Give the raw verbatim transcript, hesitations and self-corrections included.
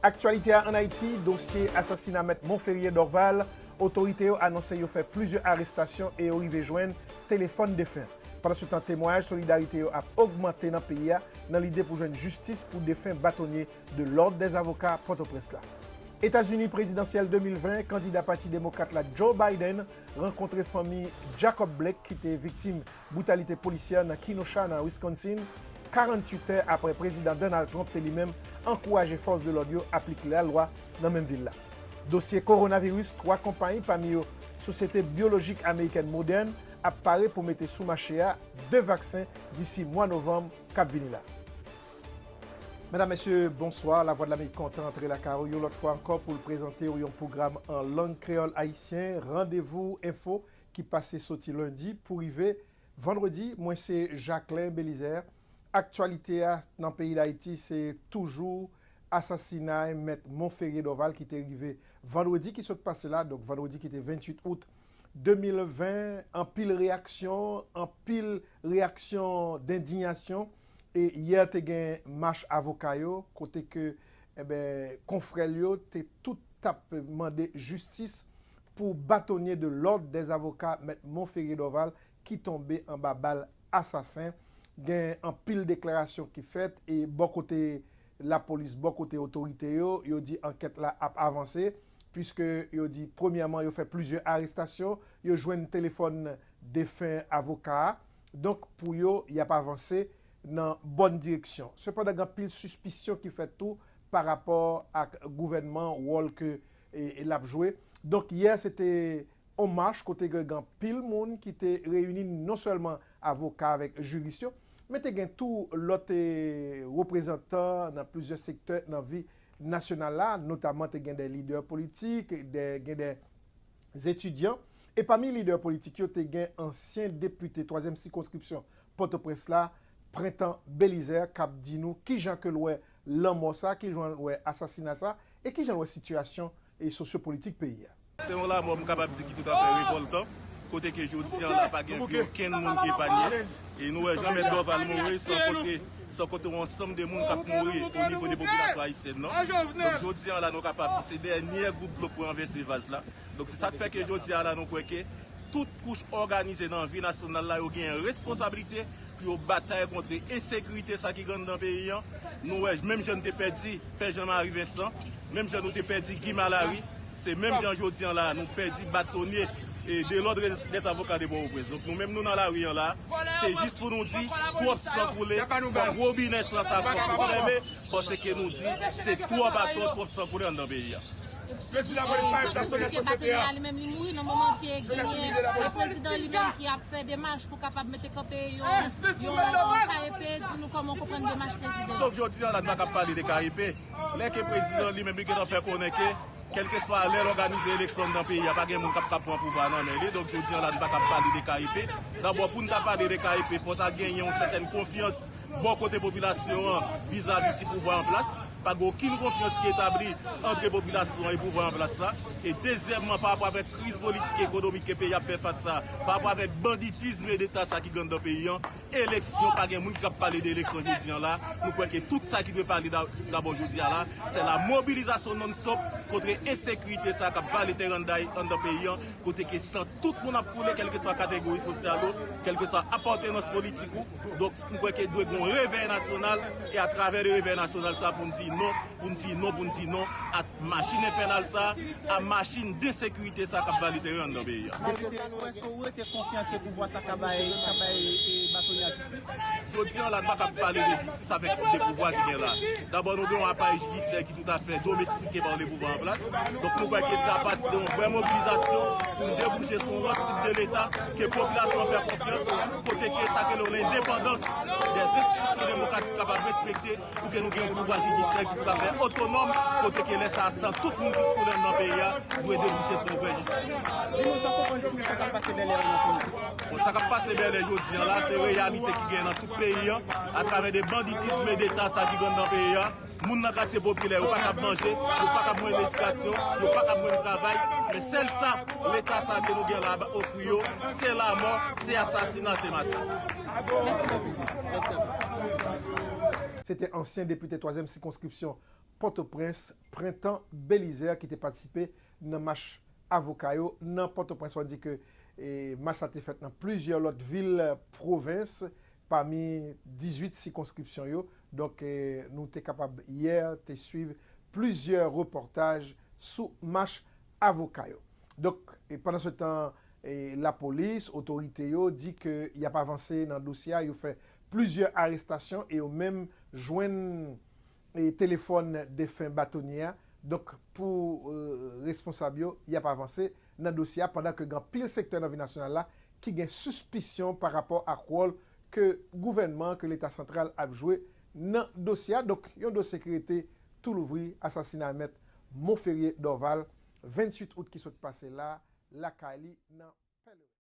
Aktyalite a ann Ayiti, dosye asasina Mèt Monferrier Dorval, otorite yo anonse yo fè plizyè arestasyon e yo rive jwenn telefòn defen. Pandansetan, temwayaj solidarite yo ap ogmante nan peyi a nan lide pou jwenn jistis pou defen batonye de l'Ordre des Avocats Pòtoprens la. Etazini prezidansyèl de mil ven, kandida Pati Demokrat la Joe Biden rankontre fanmi Jacob Blake ki te viktim britalite polisyè nan Kenosha, nan Wisconsin, karanntuit è apre Prezidan Donald Trump te li menm ankouraje fòs de lòd yo aplike lalwa nan menm vil la. Dosye kowonaviris, twa konpayi, pami yo Sosyete Byolojik Amerikèn Modèn, ap pare pou mete sou mache a de vaksen disi mwa novanm k ap vini la. Medam, mesye, bonswa. Lavwadlamerik kontan antre lakay ou yon lòt fwa ankò pou l prezante w yon pwogram an lang kreyòl ayisyen, Randevou Enfo, ki pase soti lendi pou rive vandredi. Mwen se Jacquelin Belizaire. Aktyalite a nan peyi Dayiti, se toujou asasinay Mèt Monferrier Dorval ki te rive vandredi ki sot pase la, donk vandredi ki te venntuit out de mil ven, anpil reyaksyon, anpil reyaksyon dendinyasyon. E yè te gen mach avoka yo, kote ke, enben, konfrè l yo te tout t ap mande jistis pou batonye de l'Ordre des Avocats, Mèt Monferrier Dorval, ki tonbe anba bal asasen. Gen anpil deklarasyon ki fèt, e bò kote lapolis, bò kote otorite yo, yo di ankèt la ap avanse, piske yo di, premyèman, yo fè plizyè arestasyon, yo jwenn telefòn defen avoka a. Donk, pou yo, y ap avanse nan bòn direksyon. Sepandan, gen anpil sispisyon ki fèt tou pa rapò ak gouvènman, wòl ke, e, e, l ap jwe. Donk, yè, se te yon mach kote gen, gen anpil moun ki te reyini, non sèlman avoka avèk jiris yo, men te gen tou lòt, e, reprezantan nan plizyè sektè nan vi nasyonal la, notaman te gen de lidè politik, de, gen de etidyan, e pami lidè politik yo, te gen ansyen depite twazyèm sikonskripsyon Pòtoprens la, Prentan Belizaire, k ap di nou kijan ke l wè lanmò sa, kijan l wè asasina sa, e kijan l wè sitiyasyon e sosyopolitik peyi a. Se yon lanmò, m kapab di, ki toutafè revòltan, kote ke jodi an la pa gen vi okenn moun ki epanye. E nou wè jan Mèt Dorval mouri, san konte, san konte yon ansanm de moun k ap mouri o nivo de popilasyon ayisyèn nan. Donk, jodi an la, nou kapab di se dènye gout dlo pou ranvèse vaz la. Donk, se sa k fè ke jodi a la, nou kwè ke tout kouch òganize nan vi nasyonal la, yo gen responsablite pou yo batay kont ensekirite sa ki gen anndan peyi an. Nou wè, menm jan nou te pèdi Pè Jean Marie Vincent, menm jan nou te pèdi Guy Malary, se menm jan jodi an la, nou pèdi batonye, e, de l'Ordre des Avocats de Port-au-Prince. Donk, nou menm, nou nan lari an la, se jis pou nou di, twòp san koule, fòk wobinè san sa fòk fèmen, paske nou di, se twòp atò, twòp san koule anndan peyi a. Mesye Batonye a li menm li mouri nan moman ke genyen e prezidan li menm ki ap fè demach pou kapab mete kanpe yon, yon K E P, di nou kòman w konprann demach prezidan. Donk, jodi an la, n pa kab pale de K E P. Lè ke prezidan li menm li gentan fè konnen ke, kèlkeswa lè l òganize eleksyon anndan peyi a, pa gen moun k ap kab pran pouvwa nan men li. Donk, jodi an la, n pa kab pale de K E P. Dabò, pou n ta pale de K E P, fò ta genyen yon sètèn konfyans bò kote popilasyon an vizavi ti pouvwa an plas. Pa gen okenn konfyans ki etabli ant popilasyon an e pouvwa an plas la. E dezyèmman, pa rapò avèk kriz politik e ekonomik ke peyi a ap fè fas a, pa rapò avèk banditis e deta sa ki gen anndan peyi an, eleksyon, pa gen moun ki kab pale de eleksyon jodi an la. Nou kwè ke tout sa ki dwe pale da-, dabò jodi a la, se la mobilizasyon non-stop kont ensekirite sa k ap vale teren anndan, anndan peyi an, kote ke san tout moun ap koule, kèlkeswa kategori sosyal ou, kèlkeswa apatènans politik ou. Donk, m kwè ke dwe gen yon revèy nasyonal, e atravè de revèy nasyonal sa, pou n di non, pou n di non, pou n di non a machin enfènal sa, a machin de sekirite sa k ap vale teren anndan peyi a. Malgre sa, nou wè, èske ou rete konfyan ke pouvwa sa ka bay, ka bay, e, batonye a jistis? Jodi an la, n pa kab pale de jistis avèk tip de pouvwa ki gen la. Dabò, nou gen yon aparèy jidisyè ki toutafè domestike pa le pouvwa an plas. Donk, nou kwè ke se apati de yon vrè mobilizasyon pou n debouche sou yon lòt tip de Leta ke popilasyon an fè konfyans, kote ke sa ke nou lendepandans dè enstitisyon demokratik kapab respekte, pou ke nou gen yon pouvwa jidisyè ki toutafè otonòm, kote ke lè sa a, san tout moun ki koule anndan peyi a, dwe debouche sou yon vrè jistis. Li nou sa konprann si sa k ap pase Bèlè an nan kounye a. Bon, sa k ap pase Bèlè jodi an la, se reyalite ki gen nan tout peyi an, atravè de banditis e deta sa ki gen anndan peyi a. Moun nan katye popilè, yo pa kab manje, yo pa kab jwenn edikasyon, yo pa kab jwenn travay. Men sèl sa, Leta sa ke nou gen la ofri yo, se lanmò, se asasina, se masak. Mèsi bokou. Mèsi. Se te ansyen depite twazyèm sikonskripsyon Pòtoprens, Prentan Belizaire, ki te patisipe nan mach avoka yo nan Pòtoprens. Fò n di ke e, mach sa te fèt nan plizyè lòt vil pwovens, pami dizuit sikonskripsyon yo. Donk, e, nou te kapab yè te swiv plizyè repòtaj sou mach avoka yo. Donk, e, pandan se tan, e, lapolis, otorite yo di ke y ap avanse nan dosye a, yo fè plizyè arestasyon e yo menm jwenn e telefòn defen batonye a. Donk, pou e, responsab yo, y ap avanse nan dosye a, pandan ke gen anpil sektè nan vi nasyonal la ki gen sispisyon pa rapò ak wòl ke gouvènman, ke Leta santral ap jwe nan dosye a. Donk, yon dosye ki rete tou louvri, asasinay Mèt Monferrier Dorval, venntuit out ki sot pase la, lakay li nan Pèleren.